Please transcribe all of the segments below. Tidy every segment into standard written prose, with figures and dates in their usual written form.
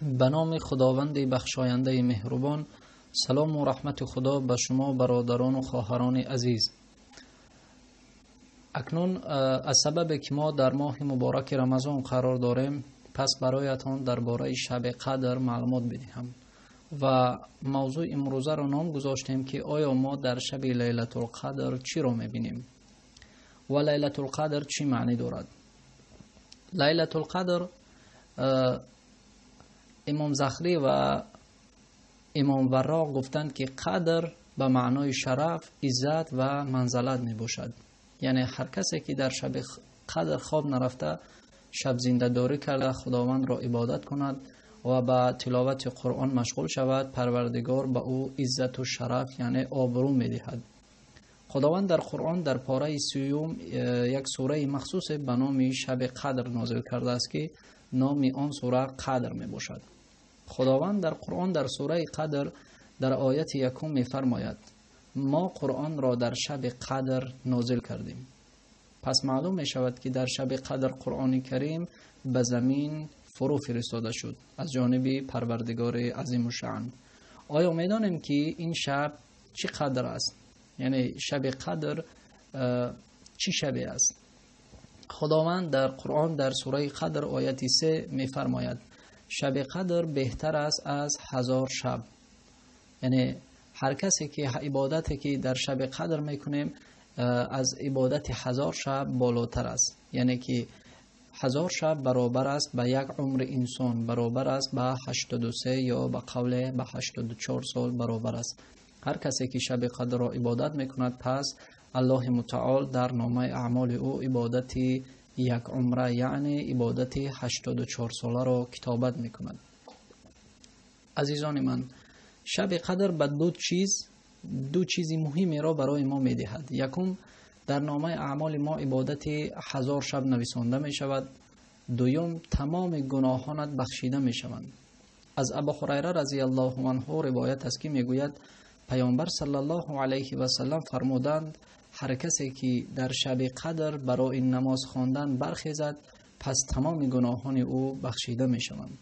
Ба номи Худованди бахшояндаи меҳрубон, салому раҳмати Худо ба шумо бародарону хоҳарони азиз. Акнун аз сабабе ки мо дар моҳи мубораки Рамазон қарор дорем, пас бароятон дар бораи шаби Қадр маълумот бидиҳам ва мавзӯи имрӯзаро ном гузоштем, ки оё мо дар шаби Лайлатулқадр чиро мебинем ва Лайлатулқадр чӣ маънӣ дорад. Лайлатулқадр, Имом Захрӣ ва Имом Варроқ гуфтанд, ки қадр ба маънои шараф, иззат ва манзалат мебошад. Яъне ҳар касе ки дар шаби қадр хоб нарафта, шаб зиндадорӣ карда, Худовандро ибодат кунад ва ба тиловати Қуръон машғул шавад, Парвардигор ба ӯ иззату шараф, яъне обрӯ медиҳад. Худованд дар Қуръон дар пораи сеюм як сураи махсусе ба номи шаби қадр нозил кардааст, ки номи он сура Қадр мебошад. Худованд дар Қуръон дар сураи Қадр дар ояти якум мефармояд: мо Қуръонро дар шаби Қадр нозил кардем. Пас маълум мешавад, ки дар шаби Қадр Қуръони Карим ба замин фурӯ фиристода шуд аз ҷониби Парвардигори Азимушшаън. Оё медонем, ки ин шаб чӣ қадр аст? Яъне шаби Қадр чӣ шабе аст? Худованд дар Қуръон дар сураи Қадр ояти 3 мефармояд: шаби Қадр беҳтар аст аз 1000 шаб. Яъне ҳар касе ки ибодате ки дар шаби Қадр мекунем, аз ибодати 1000 шаб болотар аст. Яъне ки 1000 шаб баробар аст ба як умри инсон, баробар аст ба 83 ё ба қавле ба 84 сол баробар аст. Ҳар касе ки шаби Қадрро ибодат мекунад, пас Аллоҳи Мутаол дар номаи аъмоли ӯ ибодати як умра, яъне ибодати 84 соларо китобат мекунад. Азизони ман, шаби Қадр ба ду чизи муҳимеро барои мо медиҳад. Якум, дар номаи аъмоли мо ибодати 1000 шаб нависонда мешавад. Дуюм, тамоми гуноҳонат бахшида мешаванд. Аз Абу Ҳурайра разияллоҳу анҳу ривоят аст, ки мегӯяд: Паёмбар саллаллоҳу алайҳи васаллам фармуданд: ҳар касе ки дар шаби Қадр барои намоз хондан бархезад, пас тамоми гуноҳони ӯ бахшида мешаванд.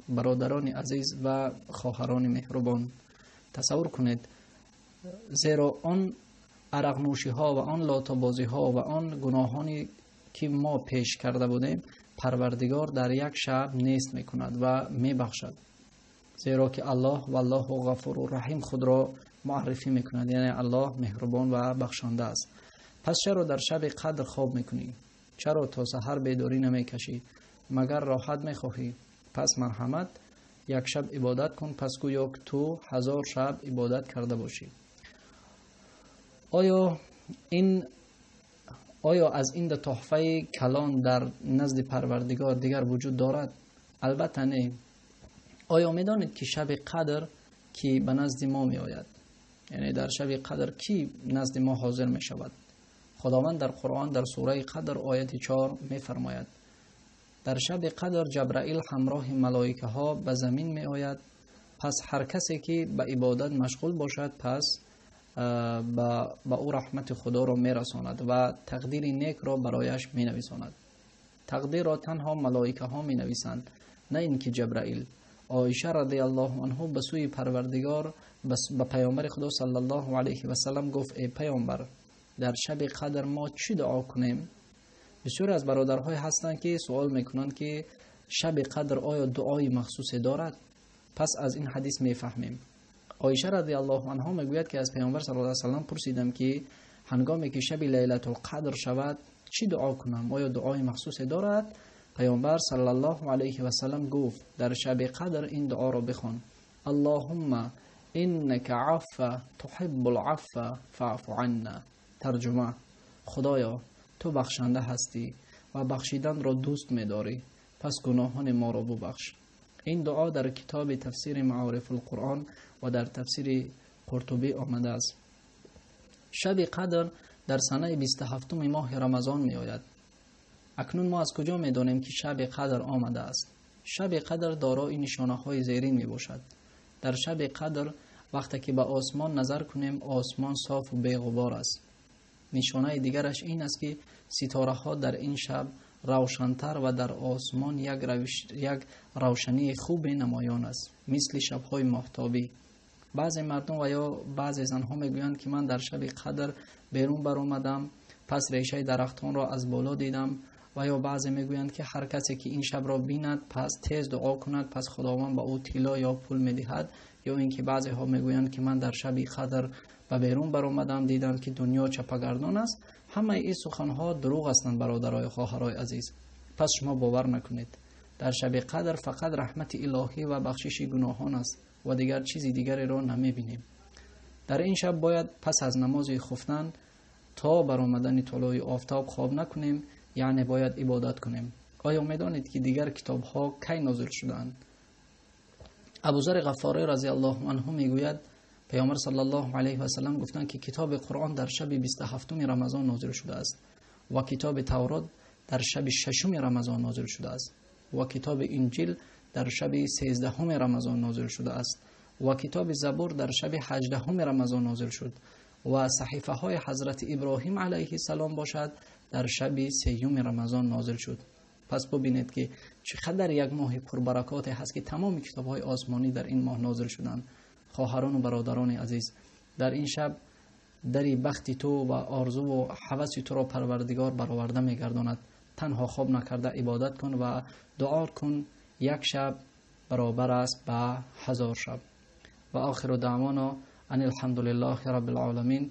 Бародарони азиз ва хоҳарони меҳрубон, тасаввур кунед, зеро он арақнӯшиҳо ва он лотобозиҳо ва он гуноҳоне ки мо пеш карда будем, Парвардигор дар як шаб нест мекунад ва мебахшад. Зеро ки Аллоҳ валлоҳу ғафуру раҳим худро муаррифӣ мекунад, яъне Аллоҳ меҳрубон ва бахшонда аст. Пас чаро дар шаби Қадр хоб мекунӣ? Чаро то саҳар бедорӣ намекашӣ? Магар роҳат мехоҳӣ? Пас марҳамат, як шаб ибодат кун, пас гӯё ту 1000 шаб ибодат карда бошӣ. Оё аз ин ду тӯҳфаи калон дар назди Парвардигор дигар вуҷуд дорад? Албатта не. Оё медонед, ки шаби Қадр ки ба назди мо меояд? Яъне дар шаби Қадр кӣ назди мо ҳозир мешавад? Худованд дар Қуръон дар сураи Қадр ояти 4 мефармояд: дар шаби Қадр Ҷабраил ҳамроҳи малоикаҳо ба замин меояд. Пас ҳар касе ки ба ибодат машғул бошад, пас ба ӯ раҳмати Худоро мерасонад ва тақдири некро барояш менависонад. Тақдирро танҳо малоикаҳо менависанд, на ин ки Ҷабраил. Оиша радиаллоҳу анҳу ба сӯи Парвардигор ба Паёмбари Худо саллаллоҳу алайҳи васаллам гуфт: эй Паёмбар, дар шаби Қадр мо чӣ дуо кунем? Бисёре аз бародарҳое ҳастанд, ки суол мекунанд, ки шаби Қадр оё дуои махсусе дорад? Пас аз ин ҳадис мефаҳмем. Оиша радиаллоҳу анҳу мегӯяд, ки аз Паёмбар саллаллоҳу алайҳи васаллам пурсидам, ки ҳангоме ки шаби Лайлатулқадр шавад, чӣ дуо кунам? Оё дуои махсусе дорад? Паёмбар саллаллоҳу алайҳи васаллам гуфт: дар шаби Қадр ин дуоро бихон: Аллоҳумма иннака аффа туҳиббул аффа фаъфу анна. Тарҷума: Худоё, ту бахшанда ҳастӣ ва бахшиданро дӯст медорӣ, пас гуноҳони моро бубахш. Ин дуо дар китоби тафсири Маорифулқуръон ва дар тафсири Қуртубӣ омадааст. Шаби Қадр дар санаи 27 моҳи Рамазон меояд. Акнун мо аз куҷо медонем, ки шаби Қадр омадааст? Шаби Қадр дорои нишонаҳои зерин мебошад. Дар шаби Қадр вақте ки ба осмон назар кунем, осмон софу беғубор аст. Нишонаи дигараш ин аст, ки ситораҳо дар ин шаб равшантар ва дар осмон як равшании хубе намоён аст, мисли шабҳои моҳтобӣ. Баъзе мардум ва ё баъзе занҳо мегӯянд, ки ман дар шаби қадр берун баромадам, пас решаи дарахтонро аз боло дидам. Ва ё баъзе мегӯянд, ки ҳар касе ки ин шабро бинад, пас тез дуо кунад, пас Худованд ба ӯ тилло ё пул медиҳад. Ё ин ки баъзеҳо мегӯянд, ки ман дар шаби қадр ба берун баромадам, дидам, ки дунё чапагардон аст. Ҳамаи ин суханҳо дурӯғ ҳастанд, бародарои хоҳарои азиз. Пас шумо бовар накунед. Дар шаби қадр фақат раҳмати илоҳӣ ва бахшиши гуноҳон аст ва дигар чизи дигареро намебинем. Дар ин шаб бояд пас аз намози хуфтан то баромадани тулӯи офтоб хоб накунем, яъне бояд ибодат кунем. Оё медонед, ки дигар китобҳо кай нозил шудаанд? Абузари Ғаффорӣ разияллоҳу анҳу мегӯяд, Паёмбар саллаллоҳу алайҳи васаллам гуфтанд, ки китоби Қуръон дар шаби 27 Рамазон нозил шудааст ва китоби Таврот дар шаби 6 Рамазон нозил шудааст ва китоби Инҷил дар шаби 13 Рамазон нозил шудааст ва китоби Забур дар шаби 18 Рамазон нозил шуд ва саҳифаҳои ҳазрати Иброҳим алайҳиссалом бошад дар шаби 3 Рамазон нозил шуд. Пас бубинед, ки чӣ қадар як моҳи пурбаракоте ҳаст, ки тамоми китобҳои осмонӣ дар ин моҳ нозил шуданд. Хоҳарон ва бародарони азиз, дар ин шаб дари бахти ту ва орзу ва ҳаваси туро Парвардигор бароварда мегардонад. Танҳо хоб накарда ибодат кун ва дуо кун. Як шаб баробар аст ба 1000 шаб. Ва охиру даъвоно ан алҳамдулиллаҳи раббил оламин.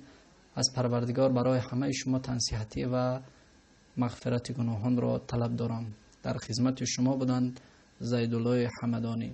Аз Парвардигор барои ҳамаи шумо тансиҳатӣ ва мағфирати гуноҳонро талаб дорам. Дар хизмати шумо буданд Зайдуллои Ҳамадонӣ.